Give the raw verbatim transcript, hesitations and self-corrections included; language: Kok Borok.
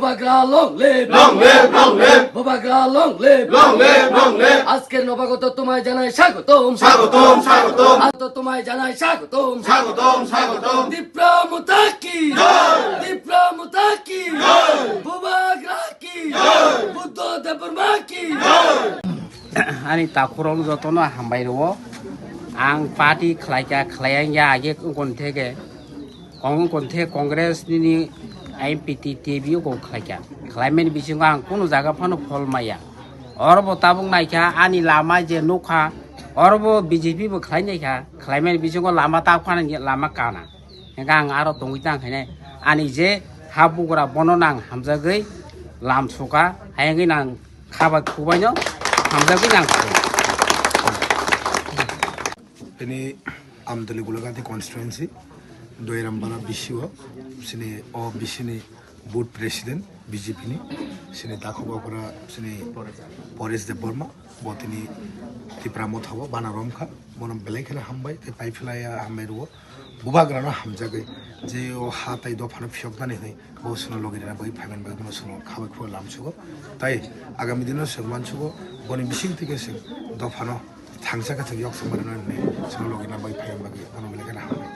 Bubagra long live, long live, long live. Bubagra long live, long live, long live. আজকের নবাগত তোমায় জানাই স্বাগতম, স্বাগতম, স্বাগতম। আজ তো তোমায় জানাই স্বাগতম, স্বাগতম, স্বাগতম। তিপ্রা মুতা কি জয়। তিপ্রা মুতা কি জয়। বুবাগ্রা কি জয়। বুদ্ধ দেববর্মা কি জয়। Ani takhurok jotono hambai rwo. Ang party khlaikha, khlaiya wngya age wngkon theke. Kong wngkon the Congress nini M P T T V o kok khlaikha. Khlaimani bisingo ang kunu jaga phano phol maya. Oro bo tabuk naikha ani lama je nukha, oro bo B J P bo khlai naikha. Khlaimani bisingo lama tak phano lama kana. Hingke ang aro tongwi tang khainai. Ani je ha bugra bono nang hamjagwi lam suka, hayangwi nang khabai khubaino hamjagwi nang khabai. Tini Amdali Gulagati constituency, Doiram Bara B C o, sini o B C ni booth president B J P ni, sini Dakhuba Okra, sini Paresh Debbarma, bo tini Tipra Motha o bana romkha, bono belai kheno hambai, tei pai phlai hambai rwo. Bubagrano hamjagwi, je o ha tai dophano phiyoknani hwnwi, bo chwngno logi rwna bagwi phaiman bagwi bono chwngno khabai khulai lamsugo. Tai agami dino chwng mansugo, boni bising tike chwng dophano thangsa khe chwng yok chwng barino hwnwi chwngno logi rwna bagwi phaiman bagwi bono belai kheno hambai.